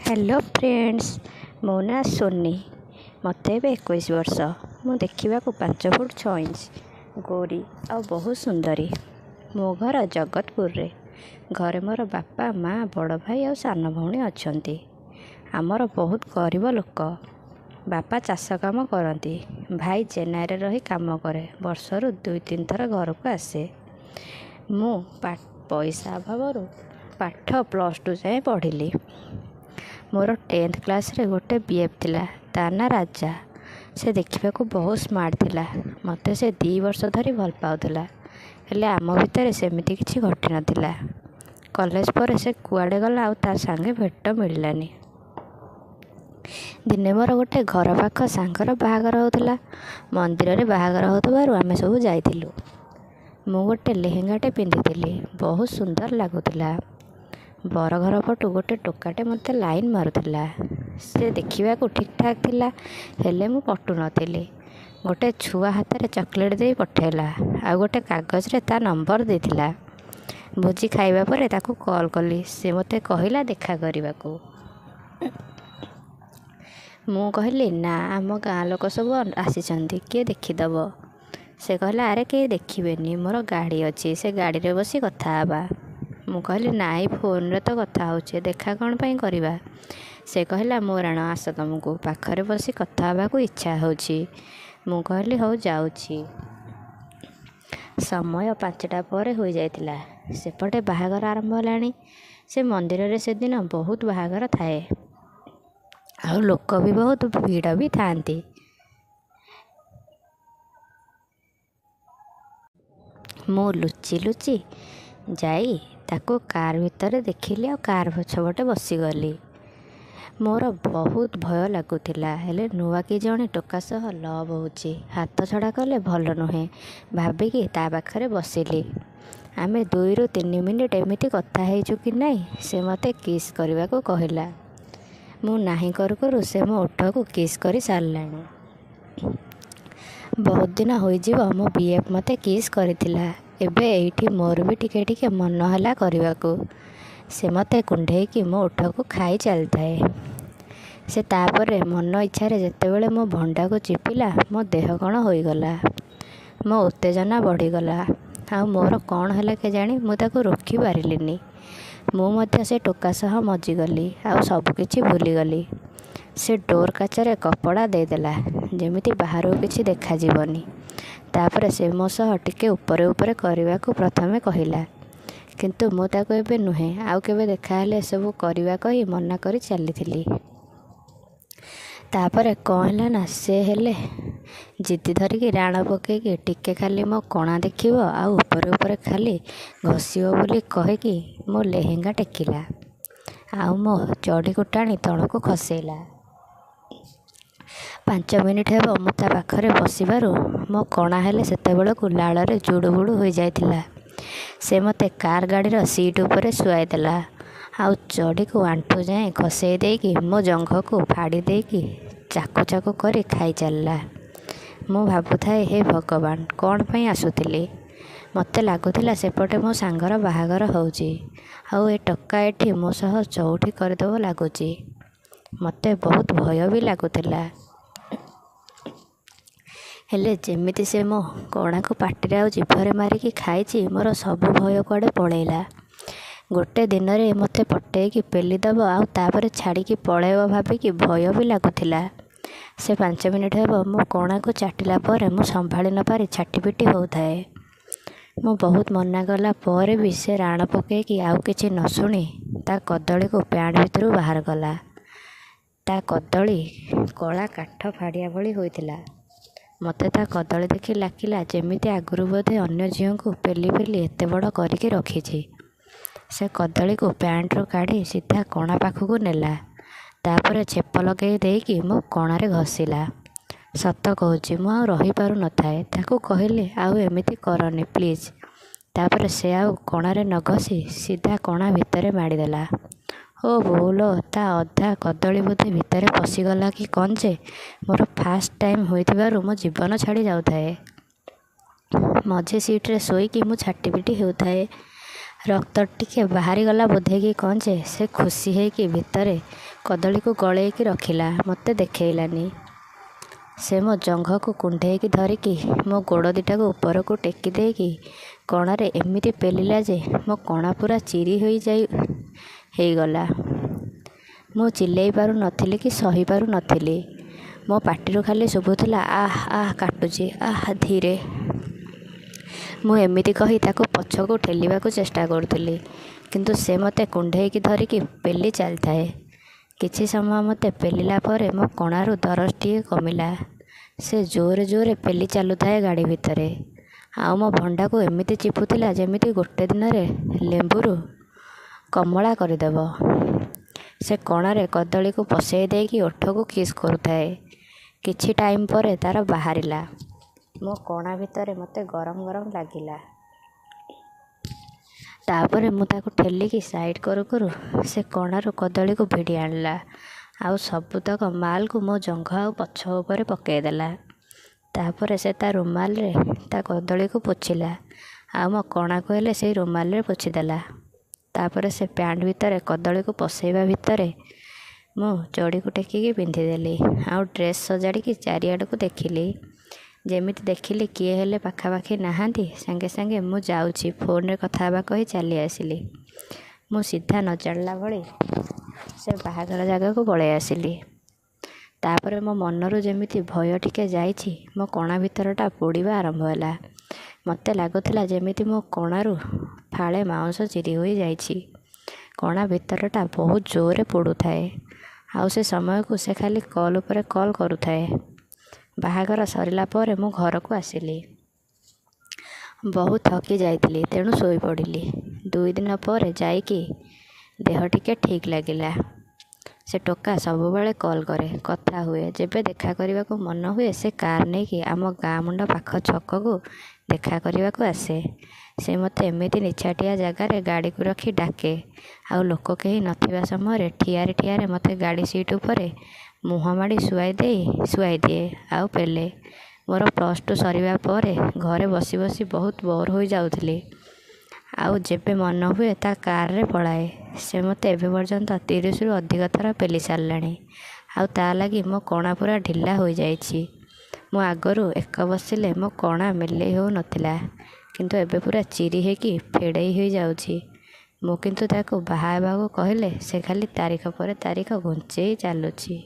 Hello friends, ମୋ ନାଁ Sony. ମୋତେ ଏବେ 21 ବର୍ଷ। ମୁଁ ଦେଖିବାକୁ 5 ଫୁଟ 6 ଇଞ୍ଚ, ଗୋରୀ ଆଉ ବହୁତ ସୁନ୍ଦରୀ। ମୋ ଘର ଜଗତପୁରରେ। ଘରେ ମୋର ବାପା, ମା', ବଡ଼ ଭାଇ ଆଉ ସାନ ଭଉଣୀ ଅଛନ୍ତି। ଆମର ବହୁତ ଗରିବ ଲୋକ। ବାପା ଚାଷ କାମ କରନ୍ତି, ଭାଇ ଚେନ୍ନାଇରେ ରହି କାମ କରେ, ବର୍ଷରୁ 2-3 ଥର ଘରକୁ ଆସେ। ମୁଁ ପଇସା ଅଭାବରୁ ପାଠ +2 ଯାଏଁ ପଢ଼ିଲି। ମୋର 10th କ୍ଲାସ୍ରେ ଗୋଟେ ବି.ଏଫ୍ ଥିଲା, ତା' ନାଁ ରାଜା। ସେ ଦେଖିବାକୁ ବହୁତ ସ୍ମାର୍ଟ ଥିଲା। ମୋତେ ସେ 2 ବର୍ଷ ଧରି ଭଲ ପାଉଥିଲା, ହେଲେ ଆମ ଭିତରେ ସେମିତି କିଛି ଘଟିନଥିଲା। କଲେଜ ପରେ ସେ କୁଆଡ଼େ ଗଲା ଆଉ ତା' ସାଙ୍ଗେ ଭେଟ ମିଳିଲାନି। ଦିନେ ମୋର ଗୋଟେ ଘର ପାଖ ସାଙ୍ଗର ବାହାଘର ହେଉଥିଲା। ମନ୍ଦିରରେ ବାହାଘର ହେଉଥିବାରୁ ଆମେ ସବୁ ଯାଇଥିଲୁ। ମୁଁ ଗୋଟେ ଲେହେଙ୍ଗାଟେ ପିନ୍ଧିଥିଲି, ବହୁତ ସୁନ୍ଦର ଲାଗୁଥିଲା। ବରଘର ପଟୁ ଗୋଟେ ଟୋକାଟେ ମୋତେ ଲାଇନ୍ ମାରୁଥିଲା। ସେ ଦେଖିବାକୁ ଠିକ୍ଠାକ୍ ଥିଲା, ହେଲେ ମୁଁ ପଟୁନଥିଲି। ଗୋଟେ ଛୁଆ ହାତରେ ଚକୋଲେଟ୍ ଦେଇ ପଠେଇଲା ଆଉ ଗୋଟେ କାଗଜରେ ତା' ନମ୍ବର ଦେଇଥିଲା। ଭୋଜି ଖାଇବା ପରେ ତାକୁ କଲ୍ କଲି। ସେ ମୋତେ କହିଲା ଦେଖା କରିବାକୁ। ମୁଁ କହିଲି ନା, ଆମ ଗାଁ ଲୋକ ସବୁ ଆସିଛନ୍ତି, କିଏ ଦେଖିଦେବ। ସେ କହିଲା ଆରେ କେହି ଦେଖିବେନି, ମୋର ଗାଡ଼ି ଅଛି, ସେ ଗାଡ଼ିରେ ବସି କଥା ହେବା। ମୁଁ କହିଲି ନାଇଁ, ଫୋନ୍ରେ ତ କଥା ହେଉଛେ, ଦେଖା କ'ଣ ପାଇଁ କରିବା। ସେ କହିଲା ମୋ ରାଣ, ଆସ, ତୁମକୁ ପାଖରେ ବସି କଥା ହେବାକୁ ଇଚ୍ଛା ହେଉଛି। ମୁଁ କହିଲି ହଉ ଯାଉଛି। ସମୟ 5ଟା ପରେ ହୋଇଯାଇଥିଲା। ସେପଟେ ବାହାଘର ଆରମ୍ଭ ହେଲାଣି। ସେ ମନ୍ଦିରରେ ସେଦିନ ବହୁତ ବାହାଘର ଥାଏ ଆଉ ଲୋକ ବି ବହୁତ ଭିଡ଼ ବି ଥାଆନ୍ତି। ମୁଁ ଲୁଚି ଲୁଚି ଯାଇ ତାକୁ କାର୍ ଭିତରେ ଦେଖିଲି ଆଉ କାର୍ ପଛପଟେ ବସିଗଲି। ମୋର ବହୁତ ଭୟ ଲାଗୁଥିଲା, ହେଲେ ନୂଆକି ଜଣେ ଟୋକା ସହ ଲଭ୍ ହେଉଛି, ହାତ ଛଡ଼ା କଲେ ଭଲ ନୁହେଁ ଭାବିକି ତା' ପାଖରେ ବସିଲି। ଆମେ 2ରୁ 3 ମିନିଟ୍ ଏମିତି କଥା ହେଇଛୁ କି ନାହିଁ, ସେ ମୋତେ କିସ୍ କରିବାକୁ କହିଲା। ମୁଁ ନାହିଁ କରୁ କରୁ ସେ ମୋ ଓଠକୁ କିସ୍ କରି ସାରିଲାଣି। ବହୁତ ଦିନ ହୋଇଯିବ ମୋ ବି.ଏଫ୍ ମୋତେ କିସ୍ କରିଥିଲା। ଏବେ ଏଇଠି ମୋର ବି ଟିକେ ଟିକେ ମନ ହେଲା କରିବାକୁ। ସେ ମୋତେ କୁଣ୍ଢେଇକି ମୋ ଓଠକୁ ଖାଇ ଚାଲିଥାଏ। ସେ ତା'ପରେ ମନ ଇଚ୍ଛାରେ ଯେତେବେଳେ ମୋ ଭଣ୍ଡାକୁ ଚିପିଲା, ମୋ ଦେହ କ'ଣ ହୋଇଗଲା। ମୋ ଉତ୍ତେଜନା ବଢ଼ିଗଲା ଆଉ ମୋର କ'ଣ ହେଲା କେଜାଣି, ମୁଁ ତାକୁ ରୋକି ପାରିଲିନି। ମୁଁ ମଧ୍ୟ ସେ ଟୋକା ସହ ମଜିଗଲି ଆଉ ସବୁକିଛି ଭୁଲିଗଲି। ସେ ଡୋର୍ କାଚରେ କପଡ଼ା ଦେଇଦେଲା, ଯେମିତି ବାହାରକୁ କିଛି ଦେଖାଯିବନି। ତା'ପରେ ସେ ମୋ ସହ ଟିକେ ଉପରେ ଉପରେ କରିବାକୁ ପ୍ରଥମେ କହିଲା, କିନ୍ତୁ ମୁଁ ତାକୁ ଏବେ ନୁହେଁ, ଆଉ କେବେ ଦେଖାହେଲେ ଏସବୁ କରିବା କହି ମନା କରି ଚାଲିଥିଲି। ତା'ପରେ କ'ଣ ହେଲା ନା, ସେ ହେଲେ ଜିଦି ଧରିକି ରାଣ ପକେଇକି ଟିକେ ଖାଲି ମୋ କଣା ଦେଖିବ ଆଉ ଉପରେ ଉପରେ ଖାଲି ଘଷିବ ବୋଲି କହିକି ମୋ ଲେହେଙ୍ଗା ଟେକିଲା ଆଉ ମୋ ଚଡ଼ିକୁ ଟାଣି ତଳକୁ ଖସେଇଲା। 5 ମିନିଟ୍ ହେବ ମୁଁ ତା' ପାଖରେ ବସିବାରୁ ମୋ କଣା ହେଲେ ସେତେବେଳକୁ ଲାଳରେ ଜୁଡ଼ୁବୁଡ଼ୁ ହୋଇଯାଇଥିଲା। ସେ ମୋତେ କାର୍ ଗାଡ଼ିର ସିଟ୍ ଉପରେ ଶୁଆଇଦେଲା ଆଉ ଚଡ଼ିକୁ ଆଣ୍ଠୁ ଯାଏଁ ଖସେଇ ଦେଇକି ମୋ ଜଙ୍ଘକୁ ଫାଡ଼ି ଦେଇକି ଚାକୁ ଚାକୁ କରି ଖାଇ ଚାଲିଲା। ମୁଁ ଭାବୁଥାଏ, ହେ ଭଗବାନ, କ'ଣ ପାଇଁ ଆସୁଥିଲି? ମୋତେ ଲାଗୁଥିଲା ସେପଟେ ମୋ ସାଙ୍ଗର ବାହାଘର ହେଉଛି ଆଉ ଏ ଟୋକା ଏଠି ମୋ ସହ ଚଉଠି କରିଦେବ ଲାଗୁଛି। ମୋତେ ବହୁତ ଭୟ ବି ଲାଗୁଥିଲା। ହେଲେ ଯେମିତି ସେ ମୋ କଣାକୁ ପାଟିରେ ଆଉ ଜିଭରେ ମାରିକି ଖାଇଛି, ମୋର ସବୁ ଭୟ କୁଆଡ଼େ ପଳେଇଲା। ଗୋଟେ ଦିନରେ ମୋତେ ପଟେଇକି ପେଲିଦେବ ଆଉ ତା'ପରେ ଛାଡ଼ିକି ପଳେଇବ ଭାବିକି ଭୟ ବି ଲାଗୁଥିଲା। ସେ 5 ମିନିଟ୍ ହେବ ମୋ କଣାକୁ ଚାଟିଲା ପରେ ମୁଁ ସମ୍ଭାଳି ନପାରି ଛାଟିପିଟି ହେଉଥାଏ। ମୁଁ ବହୁତ ମନା କଲା ପରେ ବି ସେ ରାଣ ପକେଇକି ଆଉ କିଛି ନ ଶୁଣି ତା' କଦଳୀକୁ ପ୍ୟାଣ୍ଟ ଭିତରୁ ବାହାର କଲା। ତା' କଦଳୀ କଳା କାଠ ଫାଡ଼ିଆ ଭଳି ହୋଇଥିଲା। ମୋତେ ତା' କଦଳୀ ଦେଖି ଲାଗିଲା ଯେମିତି ଆଗରୁ ବୋଧେ ଅନ୍ୟ ଝିଅଙ୍କୁ ପେଲି ପେଲି ଏତେ ବଡ଼ କରିକି ରଖିଛି। ସେ କଦଳୀକୁ ପ୍ୟାଣ୍ଟରୁ କାଢ଼ି ସିଧା କଣା ପାଖକୁ ନେଲା। ତା'ପରେ ଛେପ ଲଗେଇ ଦେଇକି ମୋ କଣାରେ ଘଷିଲା। ସତ କହୁଛି, ମୁଁ ଆଉ ରହିପାରୁନଥାଏ। ତାକୁ କହିଲି ଆଉ ଏମିତି କରନି ପ୍ଲିଜ୍। ତା'ପରେ ସେ ଆଉ କଣାରେ ନ ଘଷି ସିଧା କଣା ଭିତରେ ମାଡ଼ିଦେଲା। ଓ ବୋଉଲୋ, ତା' ଅଧା କଦଳୀ ବୋଧେ ଭିତରେ ପଶିଗଲା କି କ'ଣ ଯେ, ମୋର ଫାଷ୍ଟ ଟାଇମ୍ ହୋଇଥିବାରୁ ମୋ ଜୀବନ ଛାଡ଼ି ଯାଉଥାଏ। ମଝି ସିଟ୍ରେ ଶୋଇକି ମୁଁ ଛାଟିପିଟି ହେଉଥାଏ। ରକ୍ତ ଟିକେ ବାହାରିଗଲା ବୋଧେ କି କ'ଣ ଯେ, ସେ ଖୁସି ହେଇକି ଭିତରେ କଦଳୀକୁ ଗଳେଇକି ରଖିଲା, ମୋତେ ଦେଖେଇଲାନି। ସେ ମୋ ଜଙ୍ଘକୁ କୁଣ୍ଢେଇକି ଧରିକି ମୋ ଗୋଡ଼ ଦୁଇଟାକୁ ଉପରକୁ ଟେକି ଦେଇକି କଣାରେ ଏମିତି ପେଲିଲା ଯେ ମୋ କଣା ପୂରା ଚିରି ହେଇଗଲା। ମୁଁ ଚିଲେଇ ପାରୁନଥିଲି କି ସହିପାରୁ ନଥିଲି। ମୋ ପାଟିରୁ ଖାଲି ଶୁଭୁଥିଲା, ଆଃ ଆଃ, କାଟୁଛି, ଆଃ, ଧୀରେ। ମୁଁ ଏମିତି କହି ତାକୁ ପଛକୁ ଠେଲିବାକୁ ଚେଷ୍ଟା କରୁଥିଲି, କିନ୍ତୁ ସେ ମୋତେ କୁଣ୍ଢେଇକି ଧରିକି ପେଲି ଚାଲିଥାଏ। କିଛି ସମୟ ମୋତେ ପେଲିଲା ପରେ ମୋ କଣାରୁ ଦରଜ ଟିକିଏ କମିଲା। ସେ ଜୋରରେ ଜୋରରେ ପେଲି ଚାଲୁଥାଏ ଗାଡ଼ି ଭିତରେ, ଆଉ ମୋ ଭଣ୍ଡାକୁ ଏମିତି ଚିପୁଥିଲା ଯେମିତି ଗୋଟେ ଦିନରେ ଲେମ୍ବୁରୁ କମଳା କରିଦେବ। ସେ କଣାରେ କଦଳୀକୁ ପଶେଇ ଦେଇକି ଓଠକୁ କିସ୍ କରୁଥାଏ। କିଛି ଟାଇମ୍ ପରେ ତା'ର ବାହାରିଲା। ମୋ କଣା ଭିତରେ ମୋତେ ଗରମ ଗରମ ଲାଗିଲା। ତା'ପରେ ମୁଁ ତାକୁ ଠେଲିକି ସାଇଡ଼୍ କରୁ କରୁ ସେ କଣାରୁ କଦଳୀକୁ ଭିଡ଼ି ଆଣିଲା, ଆଉ ସବୁତକ ମାଲ୍କୁ ମୋ ଜଙ୍ଘ ଆଉ ପଛ ଉପରେ ପକେଇଦେଲା। ତା'ପରେ ସେ ତା' ରୁମାଲରେ ତା' କଦଳୀକୁ ପୋଛିଲା, ଆଉ ମୋ କଣାକୁ ହେଲେ ସେଇ ରୁମାଲରେ ପୋଛିଦେଲା। ତା'ପରେ ସେ ପ୍ୟାଣ୍ଟ ଭିତରେ କଦଳୀକୁ ପଶେଇବା ଭିତରେ ମୁଁ ଚଡ଼ିକୁ ଟେକିକି ପିନ୍ଧିଦେଲି, ଆଉ ଡ୍ରେସ୍ ସଜାଡ଼ିକି ଚାରିଆଡ଼କୁ ଦେଖିଲି। ଯେମିତି ଦେଖିଲି କିଏ ହେଲେ ପାଖାପାଖି ନାହାନ୍ତି, ସାଙ୍ଗେ ସାଙ୍ଗେ ମୁଁ ଯାଉଛି, ଫୋନ୍ରେ କଥା ହେବା କହି ଚାଲି ଆସିଲି। ମୁଁ ସିଧା ନ ଜାଣିଲା ଭଳି ସେ ବାହାଘର ଜାଗାକୁ ପଳେଇ ଆସିଲି। ତା'ପରେ ମୋ ମନରୁ ଯେମିତି ଭୟ ଟିକେ ଯାଇଛି, ମୋ କଣା ଭିତରଟା ପୋଡ଼ିବା ଆରମ୍ଭ ହେଲା। ମୋତେ ଲାଗୁଥିଲା ଯେମିତି ମୋ କଣାରୁ ଫାଳେ ମାଉଁସ ଚିରି ହୋଇଯାଇଛି। କଣା ଭିତରଟା ବହୁତ ଜୋରରେ ପୋଡ଼ୁଥାଏ, ଆଉ ସେ ସମୟକୁ ସେ ଖାଲି କଲ୍ ଉପରେ କଲ୍ କରୁଥାଏ। ବାହାଘର ସରିଲା ପରେ ମୁଁ ଘରକୁ ଆସିଲି। ବହୁତ ଥକି ଯାଇଥିଲି, ତେଣୁ ଶୋଇପଡ଼ିଲି। 2 ଦିନ ପରେ ଯାଇକି ଦେହ ଟିକେ ଠିକ୍ ଲାଗିଲା। ସେ ଟୋକା ସବୁବେଳେ କଲ୍ କରେ, କଥା ହୁଏ। ଯେବେ ଦେଖା କରିବାକୁ ମନ ହୁଏ, ସେ କାର୍ ନେଇକି ଆମ ଗାଁ ମୁଣ୍ଡ ପାଖ ଛକକୁ ଦେଖା କରିବାକୁ ଆସେ। ସେ ମୋତେ ଏମିତି ନିଛାଟିଆ ଜାଗାରେ ଗାଡ଼ିକୁ ରଖି ଡାକେ, ଆଉ ଲୋକ କେହି ନଥିବା ସମୟରେ ଠିଆରେ ଠିଆରେ ମୋତେ ଗାଡ଼ି ସିଟ୍ ଉପରେ ମୁହଁ ମାଡ଼ି ଶୁଆଇ ଦିଏ ଆଉ ପେଲେ। ମୋର +2 ସରିବା ପରେ ଘରେ ବସି ବସି ବହୁତ ବୋର୍ ହୋଇଯାଉଥିଲି, ଆଉ ଯେବେ ମନ ହୁଏ ତା' କାର୍ରେ ପଳାଏ। ସେ ମୋତେ ଏବେ ପର୍ଯ୍ୟନ୍ତ 30ରୁ ଅଧିକ ଥର ପେଲି ସାରିଲାଣି, ଆଉ ତା' ଲାଗି ମୋ କଣା ପୂରା ଢିଲା ହୋଇଯାଇଛି। ମୁଁ ଆଗରୁ ଏକ ବସିଲେ ମୋ କଣା ମେଲେଇ ହେଉନଥିଲା, କିନ୍ତୁ ଏବେ ପୂରା ଚିରି ହେଇକି ଫେଡ଼େଇ ହୋଇଯାଉଛି। ମୁଁ କିନ୍ତୁ ତାକୁ ବାହା ହେବାକୁ କହିଲେ ସେ ଖାଲି ତାରିଖ ପରେ ତାରିଖ ଘୁଞ୍ଚେଇ ଚାଲୁଛି।